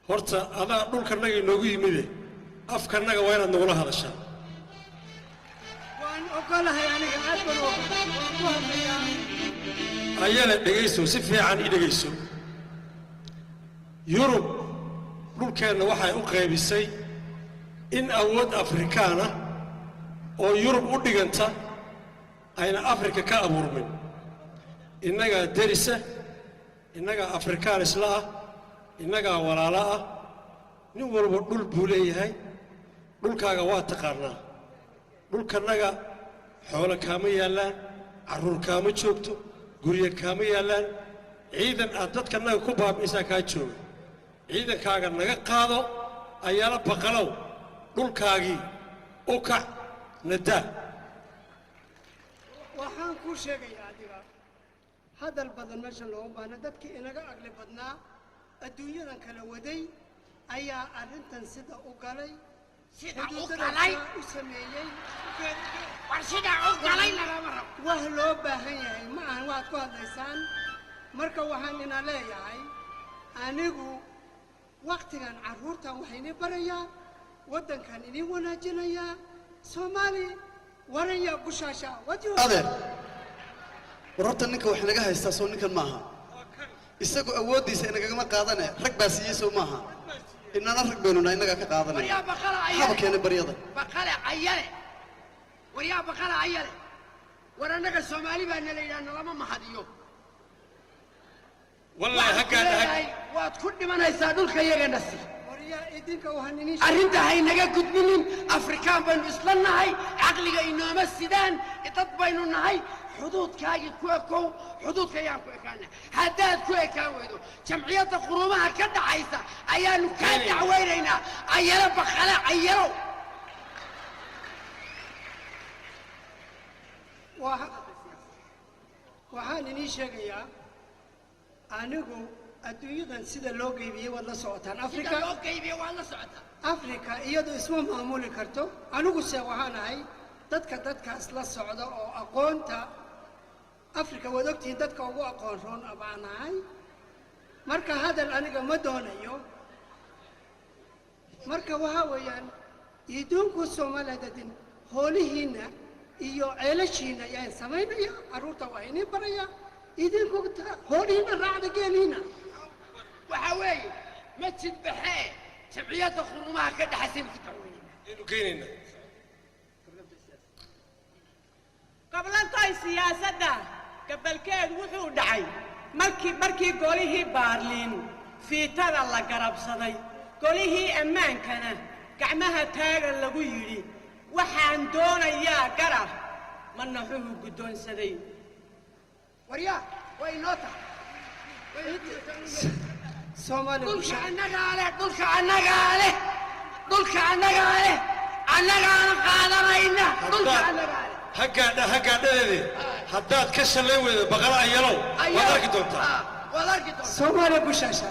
Horta adaa dhulkanaga inoogu yimide, afkanaga waa inaad nagula hadashaa. Waan ogolahay aniga, aad baan ogolahay, waan ku hadlayaa. Ayana dhegayso, si fiican i dhegayso. Yurub dhulkeenna waxay u qaybisay in awood Afrikaana oo Yurub u dhiganta ayna Afrika ka abuurmin. Innagaa derisa, innagaa Afrikaan isla ah, innagaa walaalo ah. Nin walba dhul buu leeyahay. Dhulkaaga waa taqaannaa. Dhulkannaga xoolo kaama yaallaan, carruur kaama joogto, guryo kaama yaallaan. Ciidan aad dadkannaga ku baabi'isaa kaa jooga. Ciidankaaga naga qaado, ayaala baqalow. Dhulkaagii u kac, nadaa. Waxaan kuu sheegayaa adiga, hadal badan meesha looma baahna. Dadkii inaga aqli badnaa, adduunyadan kala waday, ayaa arrintan sida u galay, sida u xuduudada galay saa u sameeyey. War sida u galay lagama rabo. Wax loo baahan yahay ma ahan waxaad ku hadlaysaan. Marka waxaan ina leeyahay anigu, waktigan carruurtan waxaa inii barayaa, waddankan inii wanaajinayaa. Soomaali waranya bushaasha wajhu. Adeer, war horta ninka wax inaga haystaa soo ninkan maaha. Isagu awooddiisa inagagama qaadane, rag baa siiyey, soo maaha? Inana rag baynu nahay, innagaa ka qaadanaya. Waryaa baqala. Maxaaba Ayale. Keenay baryada. Baqale ayale, waryaa baqala ayale, war annaga Soomaali baa nala yidhaha, nalama mahadiyo. Wallaahi Waxaan ku haggaadha. leeyahay, waad ku dhimanaysaa dhulka iyagana si Waryaa, idinka waxaan inii arrinta haynaga gudbinin. Afrikaan baynu isla nahay, caqliga inooma sidaan, dad baynu nahay. Xuduudkaagii ku ekow, xuduudka ayaan ku ekaana. Haddaad ku ekaan weydo, Jamciyadda Quruumaha ka dhaxaysa ayaanu kaa dacwaynaynaa, ayalo baqale ayalow. Waxaan inii sheegayaa anigu, adduunyadan sida loo geybiyey waad la socotaan. Sida Afrika loo qaybiyo waad la socotaa. Afrika iyadu isma maamuli karto. Aniguse waxaan ahay dadka dadkaas la socda oo aqoonta Afrika, waad ogtihiin, dadka ugu aqoon roon baan ahay. Marka hadal aniga ma doonayo. Marka waxaa weeyaan, idinku Soomaalidadin hoolihiinna iyo ceelashiinna ayaan samaynaya, carruurta waa inii baraya. Idinku hoolihiinna raacda, geeliina. Waxaa weeye, ma jidbaxee, Jamciyadda Quruumaha ka dhaxaysaynu ku dacweynaynaa. Aynu geynaynaa. Goblantoy, siyaasadda gabalkeed wuxuu dhacay markii golihii Baarliin fiitada la garabsaday, golihii ammaankana gacmaha taagan lagu yidhi. Waxaan doonayaa garab manaxuhu guddoonsaday. Waryaa, way inoo tahay. Soomaaliya Dhulka bushaa annagaa leh, dhulka annagaa leh, dhulka annagaa leh, annagaana qaadanayna dhulka annagaa leh. Haggaadha, haggaadhadeede, haddaad ka shallayn weydo, baqala ayalow, waad arki doontaa. Ah, waad arki doontaa. Soomaaliya bushaasha.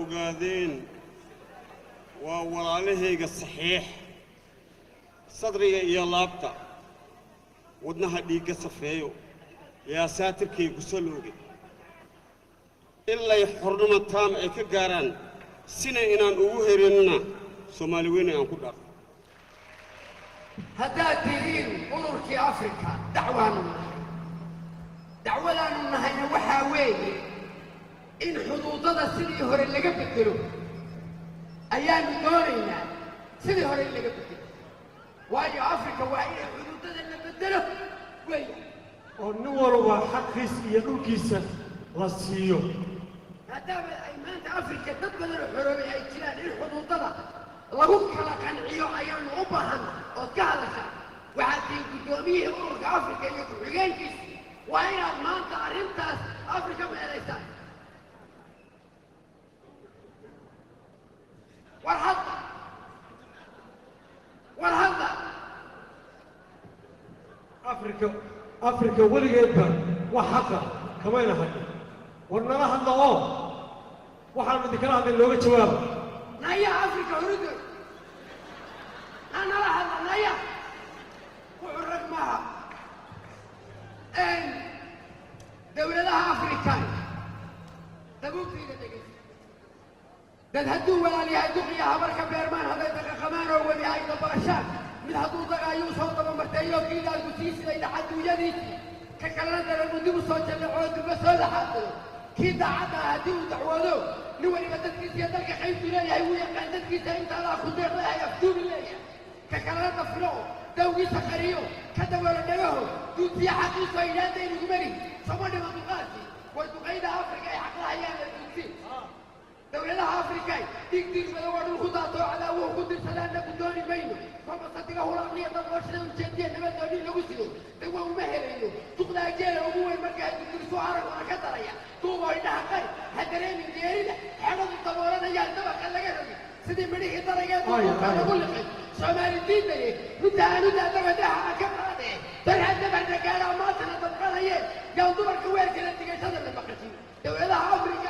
Ogaadeen waa walaalahayga saxiix, sadriga iyo laabta, wadnaha dhiigga safeeyo, yaa saatirkay ku salooge. Ilay xornimo taam ay ka gaaraan, sina inaan ugu herinna Soomaali weyne aan ku dhaafo. Haddaad tihiin ururkii Afrika, dacwaanu nahay. Dacwadaanu nahayna waxaa weeye in xuduudada sidii hore laga bedelo ayaanu doonaynaa, sidii hore in laga bedelo, waayo Afrika waa inay xuduudada la bedelo weeya. Oo nin walba xaqiis iyo dhulkiisa la siiyo. Maadaama ay maanta Afrika dad badan oo xoroobay ay jiraan, in xuduudada lagu kala qanciyo ayaanu u baahanna ood ka hadashaa. Waxaad tihiin guddoomiyihii ururka Afrika iyo ku-xigeenkiisa, waa inaad maanta arrintaas Afrika meelaysaan. War hadda, war hadda. Afrika, Afrika weligeedba wax xaqa kamayna hadhin. War nala hadla oo waxaanu idinkala hadlay looga jawaaba. Naya Afrika hurudood na nala hadla, naya wuxuu rag maaha. Dowladaha Afrikan, dabuubtayda dhegeysa. Dad hadduu walaal yahay, duqiya habarka beermaan, hadday daqaqamaan oo webi ay dabaashaan, mid hadduu dagaayuu soo dabamarteeyo, kiidaalku sii siday dhaxaduunyadiisii, ka kalena daramu dib u soo jallecoo durba soo laxaadado. Kii daacadda ah haddii uu dacwoodo, nin weliba dadkiisa iyo dalka qaybtu leeyahay wuu yaqaan. Dadkiisa intaadaa ku deeq leeyahay, afduubi leeyahay, ka kalena dafilo oo dawgiisa qariyo, ka daboolo dhagaho, duudsiya xaqiisu ay idhaadaynugumari sama dhima dulqaadkii. War duqayda Afrika ay xaqlahayaan la duudsin. Dowladaha Afrikay, dhiig diirbada waa dhul ku daato oo cadaawuhu ku dirsadaanna ku dooni mayno. Kolba sadiga hulaaqniya dad looshada ujeediya nabadoo dhin lagu sido dawa uma helayno. Duqdaa geela ugu weyn markaa dugdirso araguna ka daraya, duuboo indhaha qari, ha dareemin geerida xedhadu daboolanayaan, dabaqa laga rogin sidii midhihii daragee duubka lagu liqay. Soomaali diidaye, runta aanu daadagadaha aan ka qaadee, darha dabarna gaadhaa maantana dabqanaye, yaan dumarka weerkala digashada la maqashin. Dowladaha Afrika